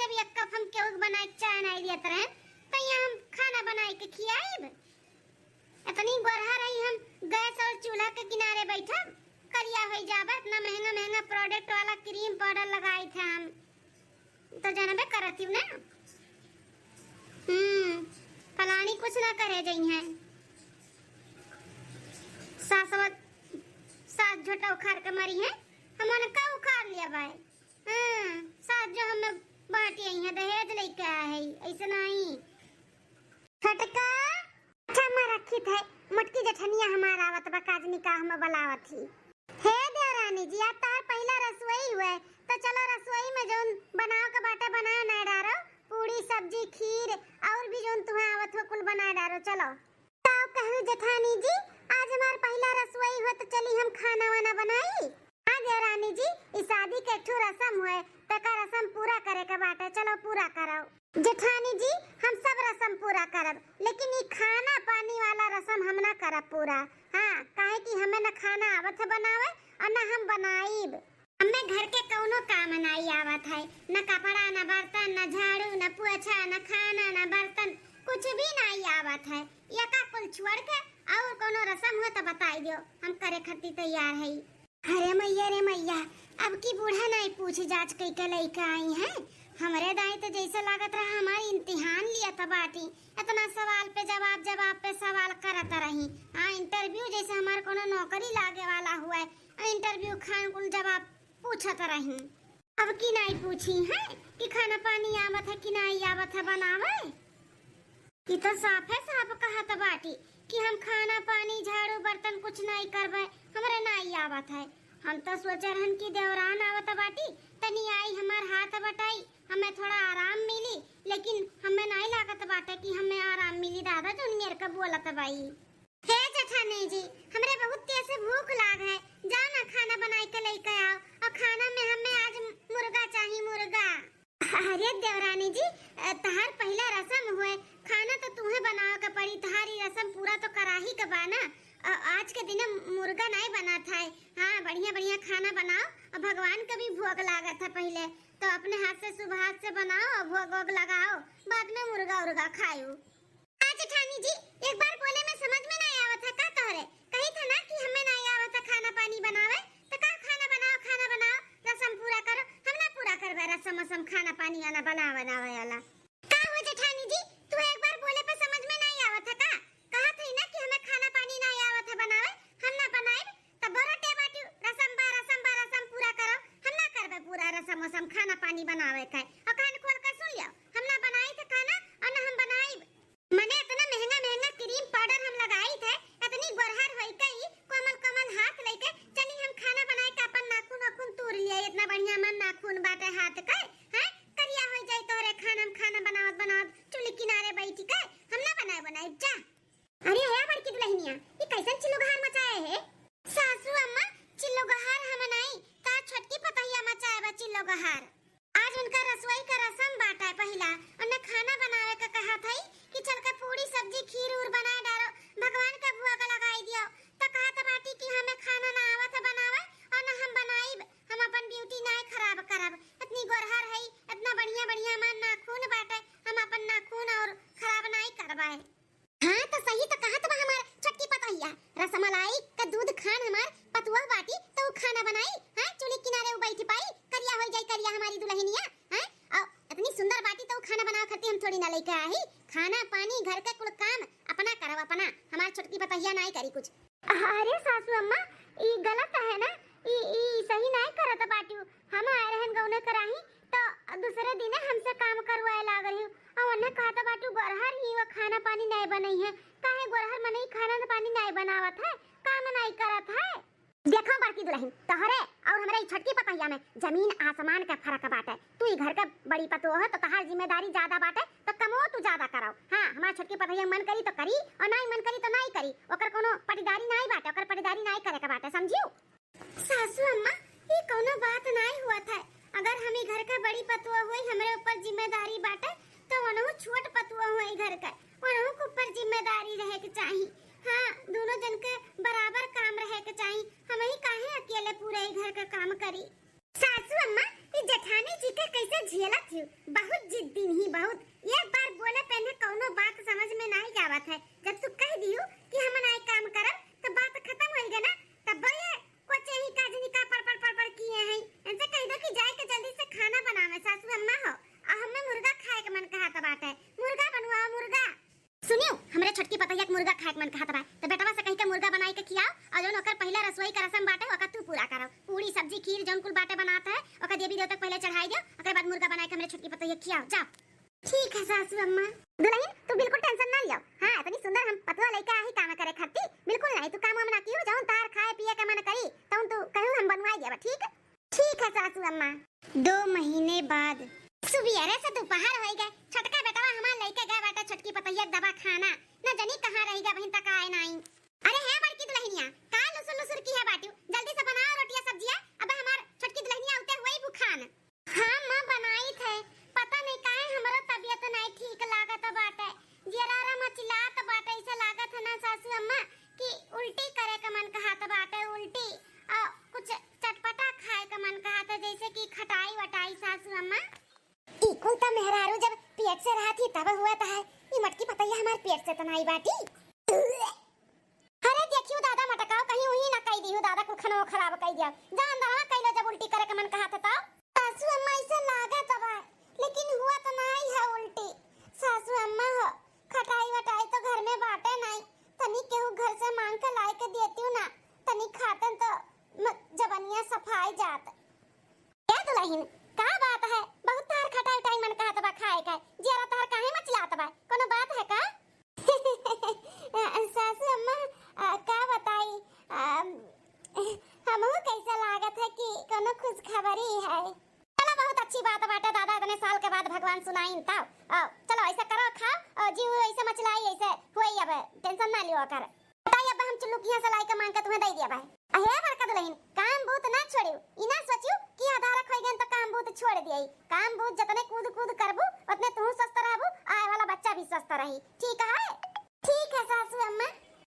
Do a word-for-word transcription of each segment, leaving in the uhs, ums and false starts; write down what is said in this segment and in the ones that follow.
जब एक कप हम केहू के बनाए के चाय नाई दियत रहे, तो यहाँ हम खाना बनाए के खियाइब? इतनी गोरहर है, हम गैस और चूल्हा के किनारे बैठब, करिया हो जाबे। इतना महंगा महंगा प्रोडक्ट वाला क्रीम पाउडर लगाई थे हम, तो जानबे करत ही ना। हम्म, फलानी कुछ ना करे जइहैं। सासवा, सास झोटा उखाड़ के मरिहैं, हम उनका उखाड़ लिया बाय। हाँ, सास जो हमें बांटी आई है, दहेज लेके आए है, ऐसे नहीं। छोटका, अच्छा, मैं रखी थे, मोटकी जेठनिया हमार आवत बा, काज निकाह में बुलावत ही। हे देवरानी जी, आज तार पहिला रसोई हुए, तो चलो रसोई में जौन बनाव के बाटे बनाए ना डारो, पूड़ी, सब्जी, खीर और भी जौन तुहे आवत हो कुल बनाए डारो, चलो। का कहू जेठानी जी, आज हमार पहिला रसोई हुए, तो चली हम खाना वाना बनाई। हाँ देवरानी जी, ई शादी के एक ठो रसम हुए, तेका रसम पूरा करे के बाटे, चलो पूरा करो। जेठानी जी, हम सब रसम पूरा करब, लेकिन ई खाना पानी वाला रसम हम ना करब पूरा। हाँ, काहे कि हमें न खाना आवत है बनावे और न हम बनाइब। हमें घर के कौनो काम नाई आवत है, न कपड़ा, न बर्तन, न झाड़ू, न पोछा, न खाना, न बर्तन, कुछ भी नाई आवत है। यका कुल छोड़ के और कौनो रसम हो तो बताई दियो, हम करे खातिर तैयार है। अरे मैया रे मैया, अब की बूढ़ा नाई पूछ जांच कई के लइके आई हैं। हमरे दाई तो जैसे लागत रहा हमार इम्तिहान लियत बाटी। इतना सवाल पे जवाब, जवाब पे सवाल करत रही। हाँ, इंटरव्यू जैसे हमार कोनो नौकरी लागे वाला हुए, इंटरव्यू खान कुल जवाब पूछत रही। अब की नाई पूछी हैं कि खाना पानी आवत है कि नाई आवत है बनावे? ई तो साफे साफ कहत बाटी कि हम खाना पानी, झाड़ू, बर्तन कुछ नाई करबे, हमरे नाई आवत है। हम तो सोचे रहन कि देवरान आवत बाटी, तनी आई हमार हाथ बटाई, हमें थोड़ा आराम मिली, लेकिन हमें नाई लागत बाटे कि हमें आराम मिली। दादा जौन मेर के बोलत बाई। हे जेठानी जी, हमरे बहुत तेज से भूख लाग है, जाओ ना खाना बनाई के लेके आओ। और खाना में हमें आज मुर्गा चाही, मुर्गा। अरे देवरानी जी, अ, तहार पहिला रसम हुए, खाना तो तुहे बनावे के पड़ी। तहार ई रसम पूरा तो कराही के बा ना। अ, आज के दिने मुर्गा नाई बनत है। हाँ, बढ़िया बढ़िया खाना बनाओ और भगवान के भी भोग लागत है पहिले। तो अपने हाथ से, शुभ हाथ से बनाओ और भोग वोग लगाओ, बाद में मुर्गा उर्गा खाओ। का जेठानी जी, एक बार बोले में समझ में नाई आवत है का तोहरे? कही था ना कि हमें नाई आवत है खाना पानी बनावे, तो का खाना बनाओ, खाना बनाओ, रसम पूरा करो। हम ना पूरा करबे रसम वसम, खाना पानी आना बनावे, बनावे वाला। का हो जेठानी जी, तू एक बार बोले पे समझ में नाई आवत है का? कहा थी ना कि हमें खाना पानी नाई आवत है बनावे, हम ना बनाइब। तब रोटे बाटी, रसम बा, रसम बा, रसम पूरा करो। हम ना करबे पूरा रसम वसम, खाना पानी बनावे का। और कान खोल के सुन लियो, हम ना बनाई थे खाना और ना हम बनाइब। मने इतना महंगा महंगा क्रीम पाउडर हम लगाई थे, इतनी गोरहर होई कई, कोमल कोमल हाथ लेके चली हम खाना बनाए के अपन नाखून वाखून तूर लिए। इतना बढ़िया मन नाखून बाटे हाथ के, हैं? करिया हो जाए तोहरे खाना, हम खाना बनावत बनावत चूल्ही किनारे बैठी के हम ना बनाए बनाए। जा। अरे हे बड़की दुल्हनिया, ई कैसन चिल्लो गहार मचाए है? सासू अम्मा, चिल्लो गहार हम नाई, ता छोटकी पतहिया मचाए बा चिल्लो गहार। आज उनका रसोई का रसम बाटा है पहिला, उन्हें खाना बनावे का कहा था कि चल के पूड़ी सब्जी खीर उर बनाए डारो, भगवान का भुआ का लगाई दियो। तो कहा था बाटी कि हमें खाना ना आवत है बनावे और ना हम बनाइब, हम अपन ब्यूटी ना खराब करब। इतनी गोरहर है, इतना बढ़िया बढ़िया हमार नाखून बाटे, हम अपन नाखून और खराब ना करवाए। हाँ, तो सही तो कहत बा हमार छोटकी पतोहिया। रसमलाई का दूध खान हमार पतुआ बाटी, तो उ खाना बनाई, हाँ, चूल्ही किनारे उ बैठ पाई, करिया हो जाई करिया हमारी दुल्हनिया, हाँ। और इतनी सुंदर बाटी तो उ खाना बनावे खातिर हम थोड़ी ना लेके आई। खाना पानी घर के कुल काम अपना करब अपना, हमार छोटकी पतोहिया नाई करी कुछ। अरे सासू अम्मा, ई गलत है ना, ई, ई सही नाई करत बाटी। हम आए रहन गौने कराही, तो दूसरे दिने हमसे काम करवाए लाग रही। और उन्हें कहत बाटू गोरहर ही वो खाना पानी नहीं बनई है। काहे गोरहर मनई खाना पानी नहीं बनावत है, काम नहीं करत है? देखो बड़की दुल्हन, तोहरे और हमरे ई छोटकी पतोहिया में जमीन आसमान का फर्क बाटे। तू ई घर के बड़ी पतोह हो तो तोहार जिम्मेदारी ज्यादा बाटे, तो कमो तू ज्यादा कराओ। हाँ, हमार छोटकी पतोहिया मन करी तो करी और नाई मन करी तो नाई करी। ओकर कोनो पटीदारी नाई बाटे, ओकर पटीदारी नाई करे के बाटे, समझियो? सासू अम्मा, ई कौनो बात नाई हुआ था। अगर हम ई घर का बड़ी पतोह होई, हमरे ऊपर जिम्मेदारी बाटे, तो वनहु छोट पतोह होई घर का, वनहु के ऊपर जिम्मेदारी रहे के चाही। हाँ, दोनों जन के बराबर काम रहे के चाही। हम ही काहे अकेले पूरे ई घर का काम करी? सासू अम्मा, ई जेठानी जी के कैसे झेलत हियो? बहुत मुर्गा खाए के मन कहत बा, तो बेटवा से कहि के मुर्गा बनाई के खियाओ, और जौन ओकर पहिला रसोई का रसम बाटे, ओका तू पूरा करो। पूड़ी, सब्जी, खीर, जौन कुल बाटे बनात है, ओका देवी देवता के पहिले चढ़ाई दियो, ओकरे बाद मुर्गा बनाई के हमरे छोटकी पतोहिया खियाओ, जाओ। ठीक है सासू अम्मा। दुलहिन, तू बिल्कुल tension ना लियो। हाँ, इतनी सुंदर हम पतोह लइके आही काम करे खाती, बिल्कुल नहीं, तू काम वाम ना कियो, जौन तार खाए पिए के मन करी, तौन तू कहू हम बनवाई देबा, ठीक? ठीक है सासू अम्मा। दो महीने बाद। सुबेरे से दोपहर होई गए, छोटका बेटवा हमार लइके गए बाटे छोटकी पतोहिया के दवाखाना, न जनी कहाँ रहि गए, अबहिन तक आए नाई। अरे हे बड़की दुलहिनिया, का लुसुर लुसुर किहे बाटिउ, जल्दी से बनाओ रोटिया सब्जिया, अब हमार छोटकी दुलहिनिया उते हुई भूखान। हाँ माँ, बनाइत है, पता नहीं काहे हमरो तबियत नहीं ठीक लागत बाटे, जियरा मचिलात बाटे, ऐसे लागत है ना सासू अम्मा कि उल्टी करे के मन कहत बाटे, उल्टी, आ कुछ चटपटा खाए के मन कहत है, जैसे कि खटाई वटाई सासू अम्मा। ई कुल त मेहरारू जब पेट से रहत ही तब हुआ त है, ई मोटकी पतोहिया हमार पेट से त नाई बाटी। अरे देखियो दादा, मटकाओ कहीं उही ना कई दियो दादा, कुल खनवा खराब कई दिया। जा अंदरवा कई लो जब उल्टी करे के मन कहत है तब। सासू अम्मा ऐसे लागत बा, लेकिन हुआ त नाई है उल्टी। सासू अम्मा हो, खटाई वटाई तो घर में बाटे नाई, तनी केहू घर से मांग के लाए के देतियो ना, तनी खातन तो म-, जबनिया सफाई जात। ए दुलहिन, का बात है? बहुत तार खटाई उटाई मन कहत बा खाए का, जियरा तार काहे मचलात बा? कोनो बात है का? सासू अम्मा, आ, का बताई, आ, हमहू कैसा लागत है कि कोनो खुशखबरी है। चलो, बहुत अच्छी बात बाटे दादा, इतने साल के बाद भगवान सुनाइन तब। आ, चलो, ऐसा करो, खाओ, और जीव ऐसे मचलाई, ऐसे हुई, अब tension ना लियो कर। बताई, अब हम चुल्लू किहाँ से लाई के मांग के तुम्हें दे दिया भाई। अहे बड़का दुलहिन, काम बूत ना छोड़ियो, ई ना सोचियो कि आधारक होई गन तो काम बूत छोड़ दिए। काम बूत जतने कूद कूद करबू, उतने तू स्वस्थ रहबू, आए वाला बच्चा भी स्वस्थ रही। ठीक है? ठीक है सासू अम्मा।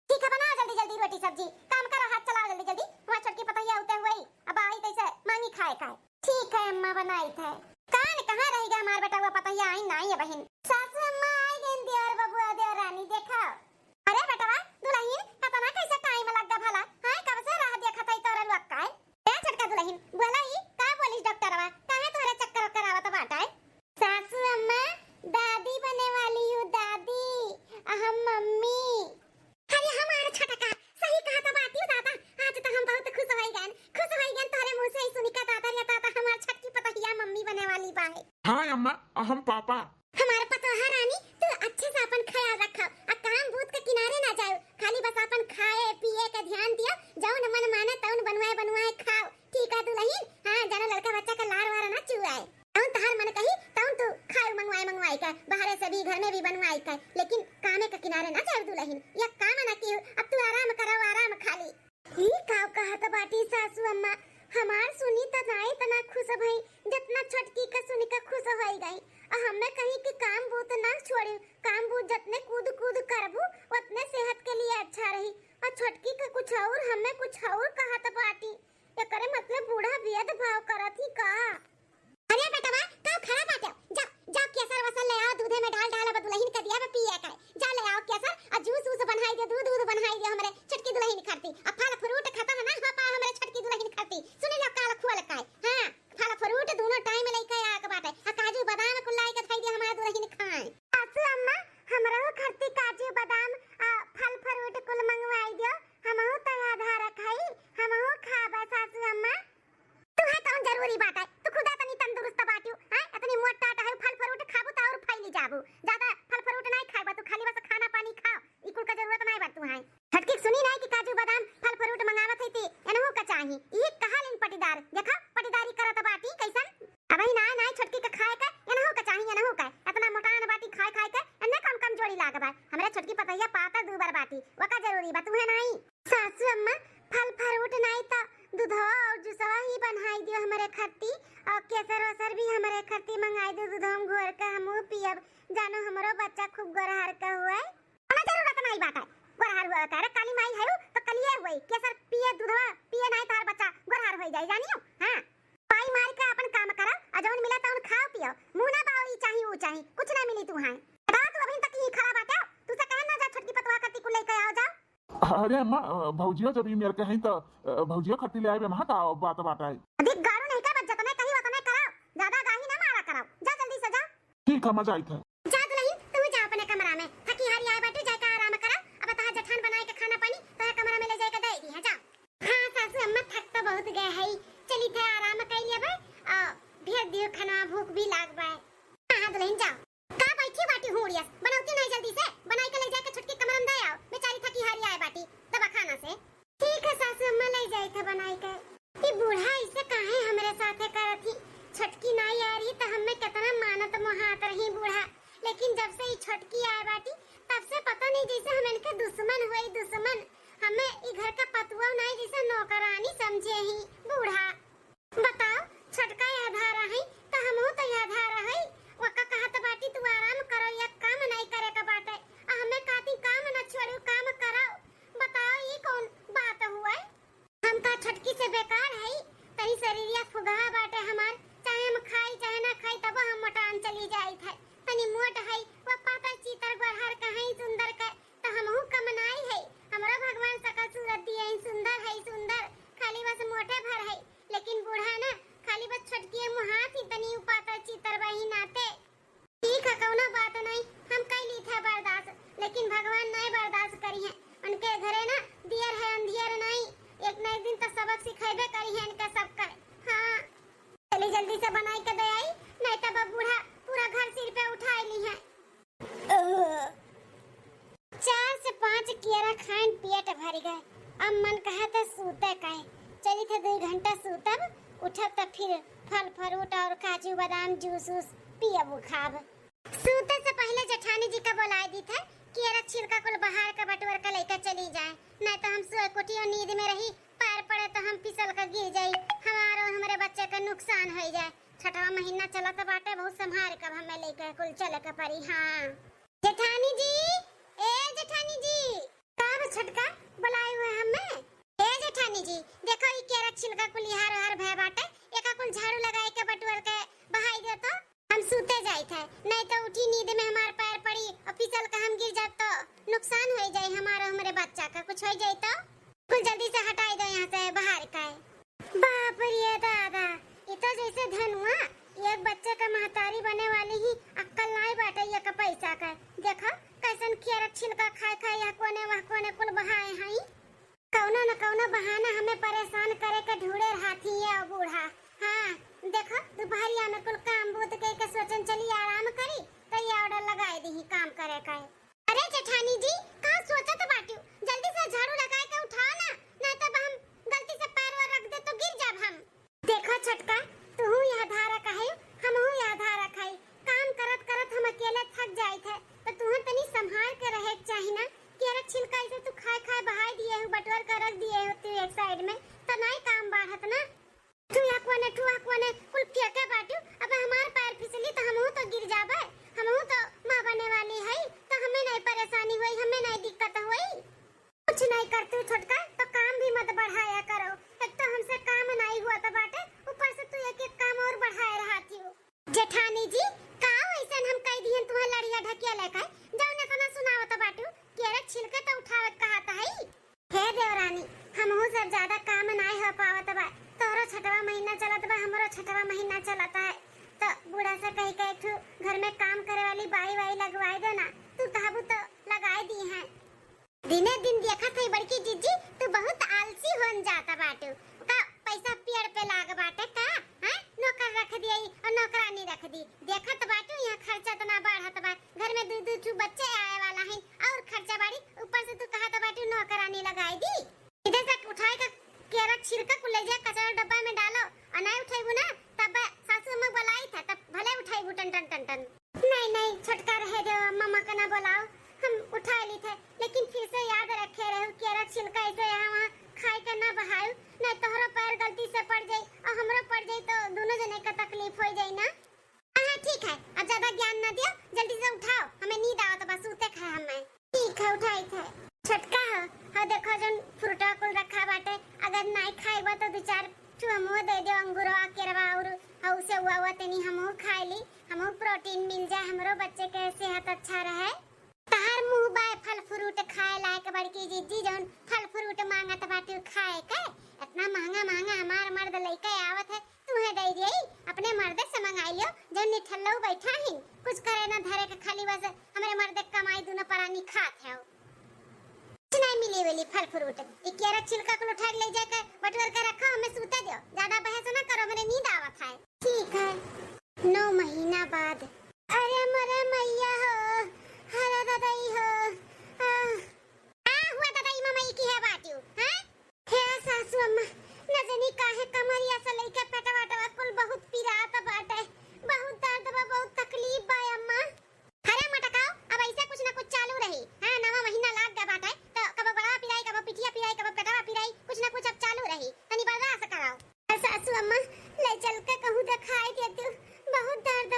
ठीक है, बनाओ जल्दी जल्दी रोटी सब्जी, काम करो, हाथ चलाओ जल्दी जल्दी। हमार छोटकी पतोहिया उते हुई, अब आई तैसे मांगी खाए खाए। ठीक है अम्मा, बनाइत है। कान कहाँ रहि गया हमार बेटवा, पतोहिया आई नाई है बहिन। सासू अम्मा आई गईन, देवर बबुआ, देवर रानी, देखा। अरे बेटवा, दुलहिन, कतना कैसे time लग गया भला? हाँ, कब से राह देखत है तोरे लोग का है? ए छोटका दुलहिन, बोला ई, का बोलिस डॉक्टरवा? काहे तोहरे चक्कर ओक्कर आवत बाटे? सासू अम्मा, दादी बने वाली हूँ, दादी, आ हम मम्मी। अरे हमार छोटका, सही कहत बाटियो दादा, आज तो हम बहुत खुश होई गन, खुश होई गन तोहरे मुँह से ही सुनी का दादा रे दादा, हमार छोटकी पतोहिया मम्मी बने वाली बाय। हाँ अम्मा, आ हम पापा। हमार पतोहा रानी, तू अच्छे से अपन ख्याल रखो, आ काम बूत के किनारे ना जाओ, खाली बस अपन खाए पिए के ध्यान दियो, जौन मन माने तौन बनवाए बनवाए खाओ, ठीक है दुलहिन? हाँ, जानो लड़का बच्चा के लार वार ना चुआए। तौन तहार मन कही, तौन तू खाए मंगवाए मंगवाए के, बाहरे से भी, घर में भी बनवाए के, लेकिन कामे के किनारे ना जाओ दुलहिन, या काम ना कियो, अब तू आराम करो, आराम खाली। ई का कहत बाटी सासू अम्मा, हमार सुनी त नाई तना खुश भई, जतना छोटकी के सुनी के खुश होई गई। आ हमें कही कि काम बूत ना छोड़ी, काम बूत जतने कूद कूद करबू, उतने सेहत के लिए अच्छा रही। आ छोटकी के कुछ और, हमें कुछ और कहत बाटी। एकरे मतलब बूढ़ा भेदभाव करत ही का? अरे बेटवा, का खड़ा बाटे? जा, जा केसर वेसर ले आओ, दूधे में डाल डाल, अब दुलहिन के दिया बा पिए के। जा ले आओ केसर, आ juice वूस बनाई दे, दूध दूध बनाई दे हमरे छोटकी दुलहिन खाती। आ फल fruit खाता है ना, हो पा हमरे छोटकी दुलहिन खाती। सुने लो काल खोल के। हाँ, फल fruit दोनों time लेके आए के बाटे। आ काजू बादाम कुल लाई के धई दे हमारे दुलहिन खाए। सासू अम्मा, हमरो खाती काजू बादाम आ फल fruit कुल मंगवाई दियो। हमहू तो आधारक हई, हमहू खाबे सासू अम्मा। तुहे कौन जरूरी बाटे? तू खुदा तनी तंदुरुस्त बाटियो, हैं? इतनी मोटा टहल, फल fruit खाबू त और फैली जाबू। ज्यादा फल fruit नहीं खाबा तू, खाली बस खाना पानी खाओ, ई कुल का जरूरत नहीं बा तुहे। छोटकी के सुनी नहीं कि काजू बादाम फल fruit मंगावत है ती, एनहू का चाही। ई कहा लिन पटीदार, देखा पटीदारी करत बाटी कैसन। अबही नाय नाय छोटकी के खाए के, एनहू का चाही, एनहू का। इतना मोटान बाटी खाए खाए के, एन्ने कौन कमजोरी लाग बा? हमरे छोटकी पतोहिया पातर दूबर बाटी, ओका जरूरी बा तुहे नहीं। सासू अम्मा, फल fruit नाई त दूधवा और जूसवा ही बनाई दियो हमरे खत्ती, और केसर वेसर भी हमरे खत्ती मंगाई दियो, दूधवा में घोर के हमहू पियब, जानो हमरो बच्चा खूब गोरहर के हुए। कोनो जरूरत नाई बाटे गोरहर हुए के। अरे काली माई है तो कलिए हुए, केसर पिए, दूधवा पिए नाई तार बच्चा गोरहर होई जाई, जानियो? हाँ, पाई मार के अपन काम करो, आ जौन मिले तौन खाओ पियो, मुँह ना बाओ ई चाही ऊ चाही, कुछ ना मिली तुहाई। बताओ तू अभी तक ही खड़ा बाटे, तू से कहे ना जा छोटकी पतवा खत्ती कुल लेके आओ जाओ। अरे अम्मा, अ, भौजिया जब ई मेर के हईं त, अ, भौजिया खत्ती ले आइबे, अम्मा का बात बाटे। अधिक गारू नहीं का बस जतने कही वतने करो, ज्यादा गाही ना मारा करो। जा जल्दी से जा। ठीक है, अम्मा जाइत है। जा दुलहिन, तू जा अपने कमरा में। थकी हारी आए बाटे, जाके आराम करा। अब तहार यो खाना भूख भी लाग बा। हाँ, हाँ, दुल्हन जाओ। का बैठी बाटी हूँ उड़ियस? बनौती नहीं जल्दी से, बनाई के ले जाके छोटकी कमरा में दे आओ। बेचारी थकी हारी आए बाटी दवाखाना से। ठीक है सासू अम्मा, ले जाई थे बनाई के। ई बूढ़ा ऐसे काहे हमरे साथे करत ही? छोटकी नाई आ रही त हमें कितना मानत मोहात रही बूढ़ा, लेकिन जब से ई छोटकी आए बाटी तब से पता नहीं जैसे हम इनके दुश्मन हुए दुश्मन। हमें ई घर का पतुआ नाई जैसे नौकरानी समझे ही बूढ़ा। बताओ, छोटका यह धारा है त हमहू तो यह धारा है। वका कहत बाटी तू आराम करो, यह काम नहीं करे का बाटे, आ हमें कहती काम न छोड़ू, काम करो। बताओ ई कौन बात हुआ? हम का छोटकी से बेकार हई? तनी शरीरिया फुगहा बाटे हमार, चाहे हम खाई चाहे ना खाई तबो हम मोटान चली जाइत है। तनी मोट हई, वो पातर चीतर गोरहर कहीं सुंदर के, त हमहू कम नाई हई। हमरो भगवान सकल सूरत दिए हई, सुंदर हई सुंदर, खाली बस मोटे भर हई। लेकिन बूढ़ा ना, खाली बस छोटकी मुहात ही तनी उ पातर चीतर बही नाते। ठीक है, कौनो बात नहीं, हम कई ली थे बर्दाश्त, लेकिन भगवान नहीं बर्दाश्त करी है। उनके घरे ना दियर है अंधियर नहीं, एक ना एक दिन तो सबक सिखेबे करी है इनके सबकर। हाँ, चली जल्दी से बनाई के दे आई, नहीं तब बूढ़ा पूरा घर सिर पे उठा ली है। चार से पाँच केरा खाइन पेट भर गए, अब मन कहा था सूते काहे। चली थे दो घंटा सूतब, उठब त फिर फल फ्रूट और काजू बादाम जूस वूस पियब खाब। सूते से पहले जेठानी जी का बुलाए दी थे, केरा छिलका कुल बहार का बटोर के लेके चली जाए, नहीं तो हम सोए कोठी और नींद में रही, पैर पड़े तो हम फिसल के गिर जाई, हमारो हमरे बच्चे का नुकसान हो जाए। छठवा महीना चलत बाटे, बहुत संभार के हमें लेके कुल चले के पड़ी। हाँ जेठानी जी, ए जेठानी जी। का बा छोटका, बुलाए हुए हमें? ए जेठानी जी, देखो ई केरा छिलका कुल इहार उहार भय बाटे, एका कुल झाड़ू लगाए के बटुअर के बहाई दे तो। हम सूते जाइत है, नहीं तो उठी नींद में हमार पैर पड़ी और फिसल के हम गिर जाब तो नुकसान हो जाए हमारा, हमरे बच्चा का कुछ हो जाए तो। कुल जल्दी से हटाई दो यहाँ से बहार का है। बाप रे दादा, ई तो जैसे धनुआ, एक बच्चे का महतारी बने वाली ही अक्कल नाई बाटे ये का पैसा का। देखो कैसन केरा छिलका खाए खाए यह कोने वह कोने कुल बहाए हैं। कौनो न कौनो बहाना हमें परेशान करे के ढूंढे रहत ही ये बूढ़ा। हाँ, देखो दोपहरिया में कुल काम बूत के, के सोचन चली आराम करी, तो ये ऑर्डर लगाए दी काम करे का। अरे जेठानी जी, का सोचत बाटू? जल्दी से झाड़ू लगाए के उठाओ ना, नहीं तो हम गलती से पैर वैर रख दे तो गिर जाब हम। देखो छोटका, तुहू यह धारा का है, हमहू यह धारा का है। काम करत करत हम अकेले थक जाइत है, तो तुहू तनी संभाल के रहे के चाही ना। केरा छिलका ऐसे तू खाए खाए बहाई दिए हो, बटोर के रख दिए हो तू एक साइड में, तो नाई काम बढ़त ना। तू या कोने, तू या कोने, कुल के के बाटू, अब हमार पैर फिसली तो हमहू तो गिर जाबे, हमहू तो माँ बने वाली है, तो हमें नहीं परेशानी हुई, हमें नहीं दिक्कत हुई। कुछ नहीं करती छोटका, तो काम भी मत बढ़ाया करो, एक तो हमसे काम नहीं हुआ तो बाटे, ऊपर से तू एक एक काम और बढ़ाए रहती हो। जेठानी जी, का वैसन हम कह दिहन तुम्हें लड़िया ढकिया लेकर, जौन इतना सुनावत बाटू, केरा छिलके तो उठावे कहत है। हे देवरानी, हमहू सब ज्यादा काम नाय हो पावत बा। तोहरो छठवा महीना चलत बा, हमरो छठवा महीना चलत है, तो बूढ़ा से कही के एक ठो घर में काम करे वाली बाई वाई लगवाई दो ना। तू कहबू तो लगाई दी हैं। दिने दिन देखत है बड़की जीजी, तू बहुत आलसी होन जाता बाटू। का पैसा पेड़ पे लाग बाटे का? हैं? नौकर रख दिए और नौकरानी रख दी। देखत बाटू यहाँ खर्चा इतना बढ़त बा। घर में दू दू ठू बच्चे आए वाला हैं और खर्चा बाड़ी, ऊपर से तू कहत बाटू नौकरानी लगाई दी। इधर से उठाए के केरा छिलका कुल ले जा, कचरा डब्बा में डालो, और नहीं उठेबू ना तब सासू अम्मा बुलाई था, तब भले उठेबू टन टन टन टन। नहीं नहीं छोटका रहे दो, मम्मा का ना बुलाओ, हम उठा ली थे, लेकिन फिर से याद रखे रहो केरा छिलका ऐसे यहाँ वहाँ खाए के ना बहायो, नहीं तोहरो पैर गलती से पड़ जाई और हमरो पड़ जाई तो दोनों जने का तकलीफ हो जाई ना। हाँ, हाँ, ठीक है, अब ज्यादा ज्ञान ना दियो, जल्दी से उठाओ, हमें नींद आवत बा, सूते खाए हमें। ठीक है, उठाई थे। छोटका हो, हो देखो जौन फ्रूटवा कुल रखा बाटे, अगर नाई खाए बा तो दो चार ठू हमहू दे दो, अंगूरवा, केरवा और हऊ से हुआ हुआ तनी हमहू खाए ली, हमहू प्रोटीन मिल जाए, हमरो बच्चे के सेहत अच्छा रहे। तहार मुंह बाय फल फ्रूट खाए लायक बड़की जीजी, जौन फल फ्रूट मांगत बाटे खाए के, इतना महंगा महंगा हमार मर्द लइके आवत है, तुहे दे दिए, अपने मर्दे से मंगाई लियो, जौन निठल्लऊ बैठा ही, कुछ करे ना धरे के, खाली बस हमरे मर्दे के कमाई दूनो परानी खात है। कुछ नहीं मिली वेली फल फ्रूट, ई केरा छिलका कुल उठा के ले जाके बटोर के रखो, हमें सूते दियो, ज्यादा बहस ना करो, हमरे नींद आवत है। ठीक है।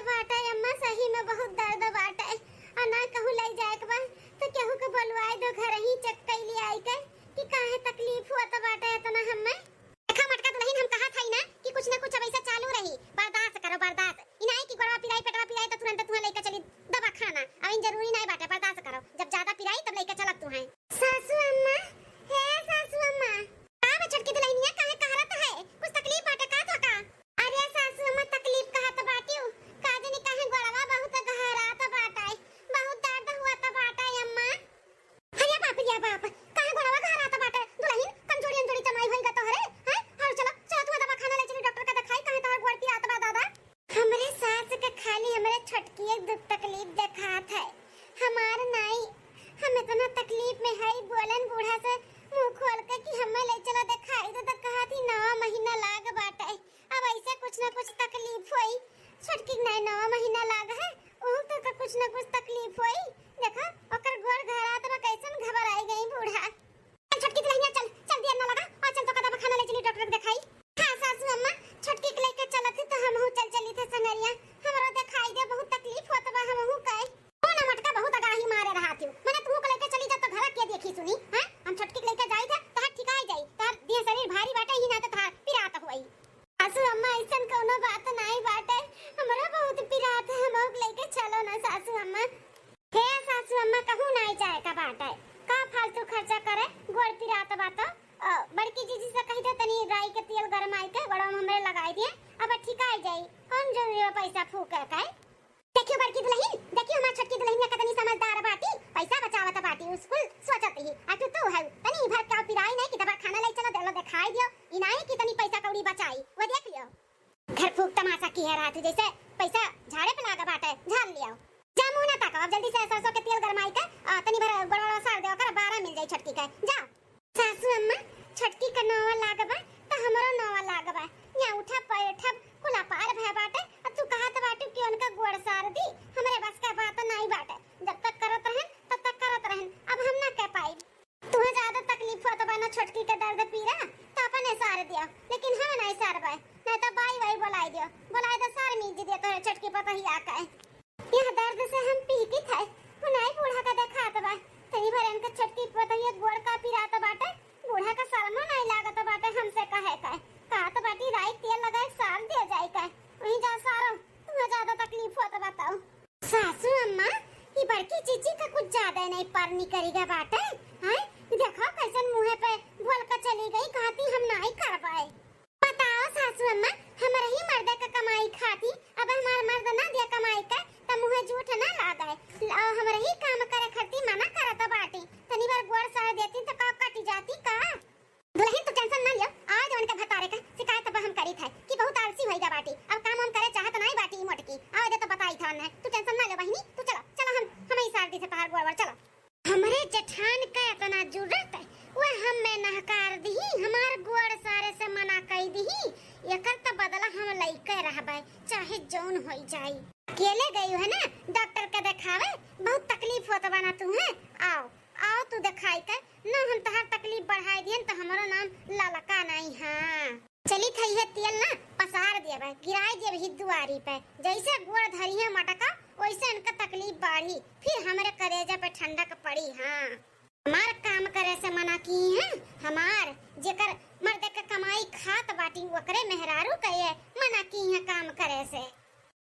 बाटे अम्मा, सही में बहुत दर्द बाटे। आ ना कहूँ लइ जाए के बा, तो केहू के बोलवाए दो, घर ही चेक कइली आई के कि काहे तकलीफ हुआ तो बाटे इतना हम्मे। देखा मटका दुलहिन, हम कहत हई ना कि कुछ ना कुछ अब ऐसा चालू रही, बर्दाश्त करो, बर्दाश्त। ई नाहीं कि गोड़वा पिराई, पेटवा पिराई तो तुरंत तुहाँ लइके चली दवाखाना। अब इन जरूरी नाहीं बाटे, बर्दाश्त करो, जब ज्यादा पिराई तब लइके चलब तुहाँ। सासू अम्मा, हे सासू अम्मा। का बा छोटकी दुलहिनिया, काहे कहरत है? कुछ तकलीफ बाटे का तोहका? अरे सासू अम्मा, तकलीफ कहत बाटिउ, का जानी काहे गोड़वा बहुत गहरात बाटे, बहुत दर्द हुआ त बाटे अम्मा। अरे बाप रे बाप, काहे गोड़वा गहरात बाटे? दुलहिन, कमजोरी अमजोरी चमाई होई गा तोहरे, हैं? और चलो, चलो तू दवाखाना ले चली, डॉक्टर का देखाई, काहे तोहर गोड़ पिरात बा दादा। हमरे सास के खाली हमरे छोटकी एक दुख तकलीफ देखात है, हमार नाई। हम इतना तकलीफ में हई, बोलन बूढ़ा से मुँह खोल के कि हमें ले चलो देखाई दे, तो कहत ही नवा महीना लाग बाटे, अब ऐसे कुछ ना कुछ तकलीफ होई। छोटकी के नाई नवा महीना लाग है, ओहू तो, तो कुछ ना कुछ तकलीफ होई। देखा, ओकर गोड़ घरात बा, कैसन घबराई गई बूढ़ा। चल छोटकी दुलहिनिया, चल, चल दिया ना लगा, और चल तो कदा बखाना ले चली डॉक्टर के देखाई। हाँ सासू अम्मा, छोटकी के लेके चलत ही तो हमहू चल चली थे संगरिया, हमरो देखाई दे, बहुत तकलीफ होत बा हमहू के। ओ ना मटका, बहुत अगाही मारे रहा थी, मने तू के लेके चली जा तो घर के देखी सुनी, हैं? हम छोटकी के लेके जाई थे, तहार ठिकाई जाई, तहार देह शरीर भारी बाटे ही ना तो तहार पिरात हुई। सासू अम्मा, ऐसन कौनो बात नाई बाटे, हमरा बहुत पिरात है, हमहू के लेके चलो ना सासू अम्मा। हे सासू अम्मा, कहूँ नाई जाए का बाटे, का फालतू खर्चा करे, गोड़ पिरात बा तो, अ, बड़की जीजी से कही दे तनी राई के तेल गरमाई के गोड़वा में हमरे लगाई दिए, अब ठिकाई जाई, कौन जरूरी बा पैसा फूके के? देखियो बड़की दुलहिन, देखियो हमार छोटकी दुलहिनिया कितनी समझदार बाटी, पैसा बचावत बाटी, उ कुल सोचत ही। आ तू, तू है, तनी भर का पिराई नहीं कि दवाखाना ले चलो, देलो देखाई दियो, ई नहीं कि तनी पैसा कौड़ी बचाई, वो देख लियो। घर फूक तमाशा किहे रहा तू, जैसे पैसा झाड़े पे लागा बाटे, झाड़ लियो। जा मुँह ना ताको, अब जल्दी से सरसों के तेल गरमाई के, आ, तनी भर गोड़वा सार दे, ओकर बारा मिल जाई छोटकी के, जा। सासू अम्मा, छोटकी का नौवा लाग बा, त हमरो नौवा लाग बा। या उठब, बैठब, कुल अपार भय बाटे। अब तू कहत बाटू कि उनका गोड़ सार दी, हमरे बस का बात नाई बाटे। जब तक करत रहन, तब तक करत रहन, अब हम ना कह पाई। तुहे ज्यादा तकलीफ होत बा ना छोटकी के दर्द पीरा, त अपने सार दिया, लेकिन हम नाई सार बाय, नाई त बाई वाई बोलाई दियो, बोलाई दे सार मीज दिया तोहरे छोटकी पतोहिया के। यह दर्द से हम पीकित है, पुनाई बूढ़ा का देखात बा। तनी भर इनके छोटकी पतोहिया गोड़ का पिरात बाटे, बूढ़ा का शर्मो नाई लागत बाटे हमसे कहे का। कहत बाटी राई तेल लगाए सार दे जाए का। वहीं जा सारो, तुम्हें ज्यादा तकलीफ होत बताओ। सासू अम्मा, ई बड़की जीजी का कुछ ज्यादा नहीं परनी करी गा बाटे, हैं? देखो कैसन मुँहे पे बोल के चली गई, कहती हम नाई करबाए। बताओ सासू अम्मा, हमरे ही मर्दे क कमाई खाती, अब हमार मर्द ना दिया कमाई का, त मुँहे झूठ ना लागे। ल-, हमरे ही काम करे खरती मना करत बाटी। तनी बार गोड़ सार देती त का कटी जाती का? दुलहिन तू टेंशन ना लियो, आज उनके भतारे का शिकायत अब हम करी थे कि बहुत आलसी होई गा बाटी, अब काम हम करे चाहत नाई बाटी ई मोटकी। आओ दे तो बताई था उन्हें, तू टेंशन ना ले बहिनी, तू चलो, चलो हम, हम ही सार दी थे तहार गोड़ वोड़, चलो। हमरे जेठान का इतना जरूरत है, वह हमें नहकार दिही, हमार गोड़ सारे से मना कई दिही। एकर त बदला हम लइके रहबे, चाहे जौन होई जाई। अकेले गई है ना डॉक्टर के देखावे, बहुत तकलीफ होत बा ना तू है। आओ, आओ तू देखाई के, ना हम तहार तकलीफ बढ़ाई दिहन त हमरो नाम ललका नहीं है। चली थई है तेल ना पसार देबे, गिराई देबे ही दुआरी पे। जैसे गोड़ धरी है मटका, वैसे इनका तकलीफ बढ़ी, फिर हमरे करेजा पे ठंडक पड़ी। हाँ, हमार काम करे से मना की है, हमार जेकर मर्द के कमाई खात बाटी, ओकरे मेहरारू के ये मना की है काम करे से।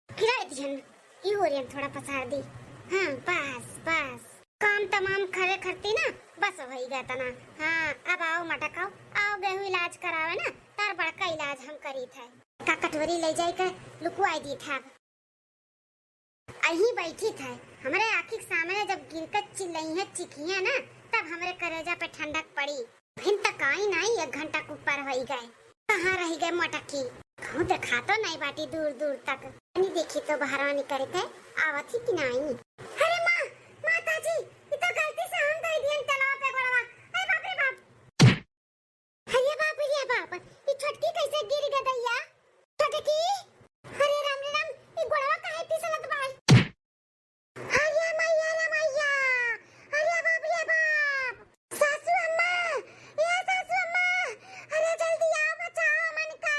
गिराई दिहन, ई ओरियन थोड़ा पसार दी। हाँ, बस, बस। काम तमाम करे खरती ना, बस होई गया तना। हाँ, अब आओ मटकाओ, आओ गेहूं इलाज करावे ना, तार बड़का इलाज हम करी थे। का कटोरी ले जाई के लुकुआई दी था। अहीं बैठी थे, हमरे आँखी के सामने जब गिर के चिल्लइहे, चिखिहे ना, तब हमरे करेजा पे ठंडक पड़ी। फिन तक आई नाई, एक घंटा के ऊपर होई गए। कहाँ रही गए मोटकी? कहूँ देखातो नाई बाटी दूर दूर तक। तनी देखी तो बहरवा निकल के आवत ही कि नाई। अरे माँ, माता जी, ई तो गलती से हम धई दियन तलवा पे गोड़वा। अरे बाप रे बाप। अरे बाप रे बाप, ई छोटकी कैसे गिर गई दैया? छोटकी, अरे राम रे राम, ई गोड़वा काहे फिसलत बा? अरे मैया रे मैया, अरे बाप रे बाप, सासू अम्मा, ए सासू अम्मा, अरे जल्दी आओ, बचाओ मन का,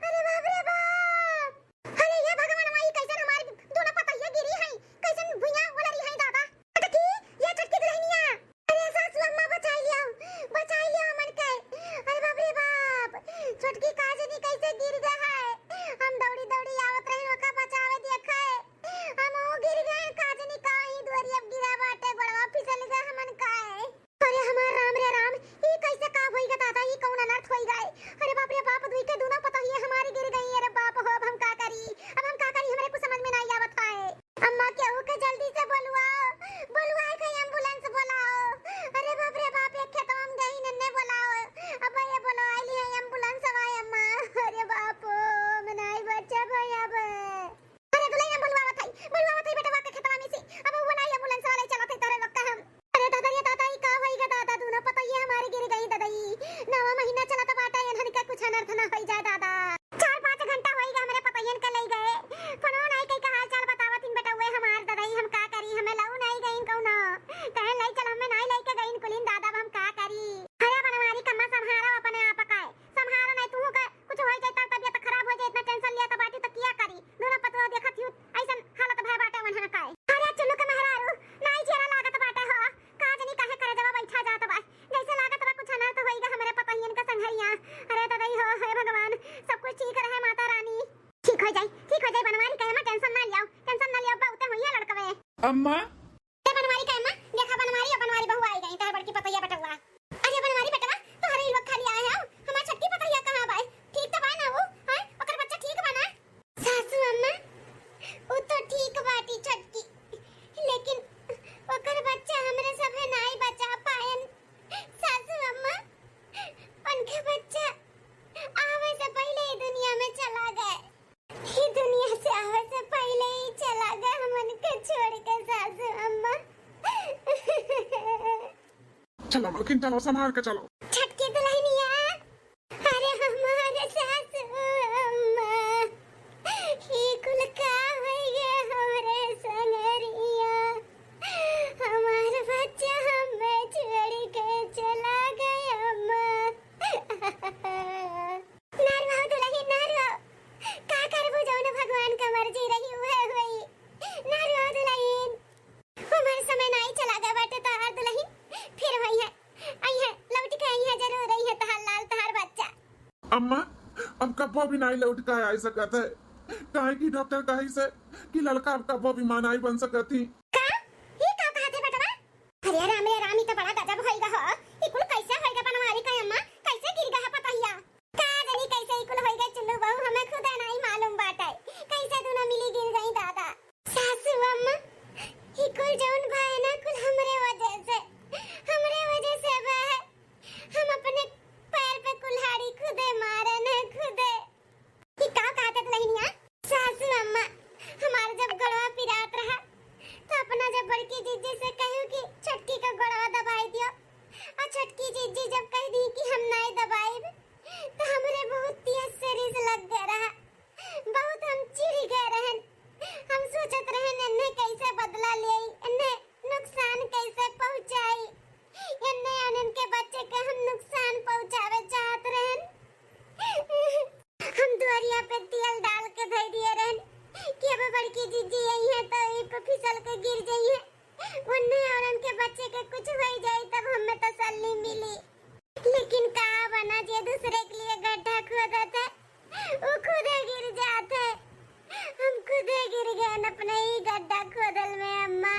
अरे बाप रे बाप, अरे ये भगवान माई कैसन हमार अरे बनवारी के अम्मा, tension ना लियाओ, tension ना लियाओ, बहुते होइहैं लड़कवे। अम्मा। अरे बनवारी के अम्मा, देखा बनवारी, बनवारी बहू आई गई, तोहर बड़की पतोहिया बेटवा। अरे बनवारी बेटवा, तोहरे ही लोग खाली आए हो, हमार छोटकी पतोहिया कहाँ बाय? ठीक तो बा ना वो? हैं? ओकर बच्चा ठीक बा ना? सासू अम्मा, उ तो ठीक बाटी छोटकी, लेकिन ओकर बच्चा हमरे सभे नाई बचा पायन। सासू अम्मा, उनके बच्चा आवे से पहिले ही दुनिया में चला गए। ही दुनिया से आवे से पहिले ही चला गए हमन के छोड़ के सासू अम्मा। चलो मलकिन, चलो, संभाल के चलो। छोटकी दुल्हनिया, अरे हमारे सासू अम्मा, ई कुल का होई गे हमरे संगरिया? हमार बच्चा हमें छोड़ के चला गए अम्मा। ना रोवा दुल्हन, ना रोवा। का करबू जौन भगवान का मर्जी रही उहे होई। ना रोवा दुल्हन। हमार समय नाई चला गए बाटे तोहार दुल्हन। फिर होइहैं, अइहैं, लौट के अइहैं, जरूर अइहैं तोहार लाल, तोहार बच्चा। अम्मा, अब कब्बो भी नाई लौट के आइ सकत है, काहे कि डॉक्टर कहिस है कि ललका अब कब्बो भी माँ नाई बन सकत ही। का? ई का कहत है बेटवा? अरे राम रे राम, ई तो बड़ा गजब होइगा हो। ई कुल कैसे होइगा बनवारी का अम्मा? कैसे गिर गया पतोहिया? का जानी कैसे ई कुल होइगा चुल्लू बहू, हमें खुदे नाई मालूम बाटे। कैसे दोनों मिली गिर गई दादा। सासू अम्मा, ई कुल जौन भा है ना, कुल हमरे वजह से, हमरे वजह से भा है। हम अपने पैर पे कुल्हाड़ी खुदे मारन है, खुदे। ई का कहत है दुल्हनिया? सासू अम्मा, हमार जब गोड़वा पिरात रहा, तो अपना जब बड़की जीजी से कहू कि छोटकी का गोड़वा दबाई दियो, और छोटकी जीजी जब कह दी कि हम नाई दबाइब, तो हमरे बहुत तेज से रिस लग गए रहा। बहुत हम चिढ़ गए रहन। हम सोचत रहन, इन्हें कैसे बदला लेई, इन्हें नुकसान कैसे पहुँचाई, इन्हें और इनके बच्चे के हम नुकसान पहुँचावे चाहत रहन। हम दुआरिया पे तेल डाल के धर दिए रहन कि अब बड़की जीजी आई है तो ई पे फिसल के गिर जाई है। उन्हें और उनके बच्चे के कुछ हो जाए तब हमें तसल्ली मिली। लेकिन का बना, जे दूसरे के लिए गड्ढा खोदत है, वो खुदे गिर जात है। हम खुदे गिर गए अपने ही गड्ढा खोदल में अम्मा।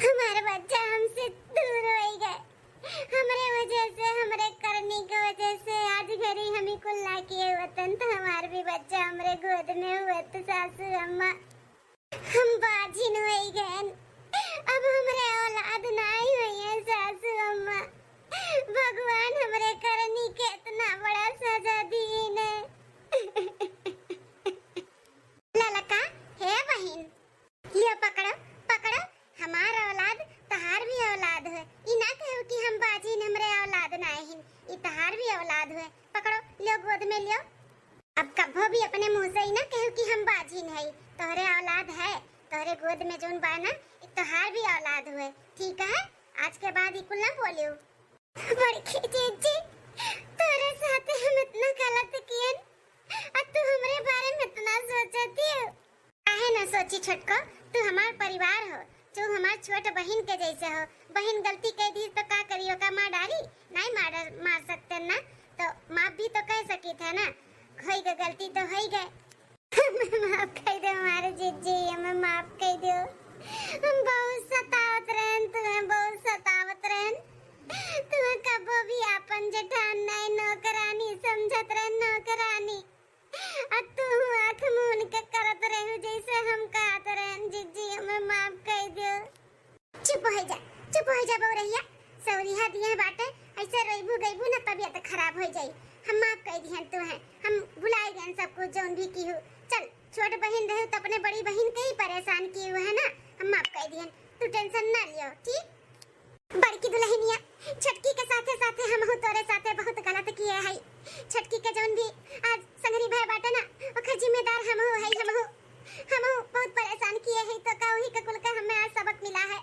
हमारे बच्चा हमसे दूर हो गए। हमरे वजह से, हमरे करनी के वजह से आज घरी हम ही कुल लाके वतन तो हमार भी बच्चा हमरे गोद में हुआ तो सासू अम्मा। हम बाझिन होई गएन। अब हमरे औलाद नाई होइहैं सासू अम्मा। भगवान हमरे करनी के इतना बड़ा सजा दीन है। ललका, हे बहिन, लियो पकड़ो, पकड़ो, हमार औलाद तहार भी औलाद है। ई ना कहू कि हम बाझिन, हमरे औलाद नाई हिन, ई तहार भी औलाद है। पकड़ो, लियो गोद में लियो। अब कभो भी अपने मुँह से ही ना कहू कि हम बाझिन हई, तोहरे औलाद है, तोहरे गोद में जौन बा ना, ई तोहार भी औलाद हुए, ठीक है? आज के बाद ई कुल ना बोलियो। बड़की जीजी, तोरे साथे हम इतना गलत कियन, आ तू हमरे बारे में इतना सोचती हो? काहे ना सोची छोटको, तू हमार परिवार हो, तू हमार छोट बहिन के जैसे हो। बहिन गलती कह दी तो का करी, ओका मार डाली? नहीं मार, मार सकते ना, तो माफ भी तो कह सकी थे ना। होई गए गलती तो होई गए। हमें माफ कर दो हमारे जीजी, हमें माफ कर दो। हम बहुत सतावत रहन, तुम्हें बहुत सतावत रहन। तुम्हें कबो भी आपन जेठान नहीं, नौकरानी समझत रहन, नौकरानी। अब तू आँख मून के करत रहू जैसे हम कहत रहन, जीजी हमें माफ कर दो। चुप हो जा, चुप हो जा बउरहिया, सौरिहा दिए बाटे, ऐसे रोइबू गइबू ना तबीयत खराब हो जाई। हम माफ कर दिहन तू है, हम भुलाई गए सब कुछ जौन भी की हो। चल, छोट बहिन रहू तो अपने बड़ी बहिन के ही परेशान की हुए है ना, हम माफ कर दिहन, तू tension ना लियो, ठीक? बड़की दुल्हनिया, छोटकी के साथे साथे हमहू तोरे साथे बहुत गलत किए हई। छोटकी के जौन भी आज संगरी भय बाटे ना, ओकर जिम्मेदार हमहू हई, हमहू, हमहू बहुत परेशान किए हई, तो का वही के कुल के हमें आज सबक मिला है।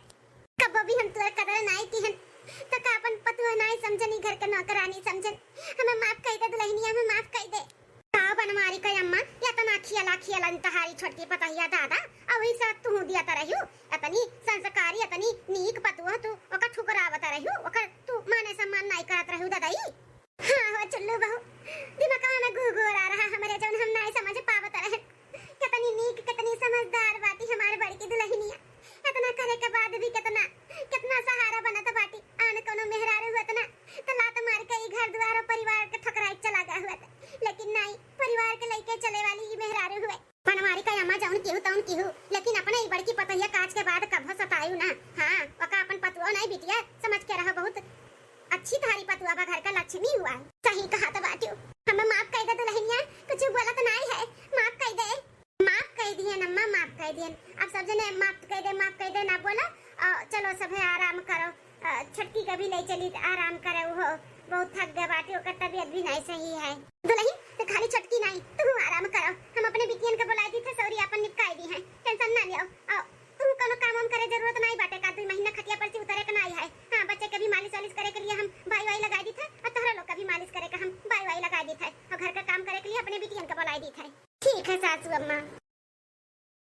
कबो भी हम तोर कदर नाई किहन, तो का अपन पतुआ नाई समझन, ई घर के नौकरानी समझन। हमें माफ कर दे दुल्हनिया, हमें माफ कर दे। का बनवारी का अम्मा, या तना खियला खियला तहारी छोटकी पतहिया दादा, अउरी साथ तू दिया तरहू, अतनी संस्कारी, अतनी नीक पतुआ तू, ओकर ठुकरावत रहू, ओकर तू माने सम्मान नाई करत रहू ददई। हाँ हो चुल्लू बहू, दिमागवा में घुघुर आ रहा हमरे, जौन हम नाई समझ पावत रहन। कतन केहू तउन केहू, लेकिन अपने ई बड़की पतोहिया का आज के बाद कभो सतायू ना। हाँ, ओका अपन पतुआ नहीं बिटिया समझ के रहो, बहुत अच्छी तोहारी पतुआ बा, घर का लक्ष्मी हुआ है। सही कहा तो बाटियो। हमें माफ कर दे दुल्हनिया, कुछ बोलत नहीं है, माफ कर दे। माफ कर दिए अम्मा, माफ कर दिए। अब सब जने माफ कर दे, माफ कर दे ना बोला। और चलो सब है आराम करो। अ, छोटकी का भी ले चली त आराम करे, वो बहुत थक गए बाटी, ओकर तबीयत भी नहीं सही है। दुल्हन तो खाली छोटकी नहीं, तू आराम करो, हम अपने बिटियन के बुलाई दी,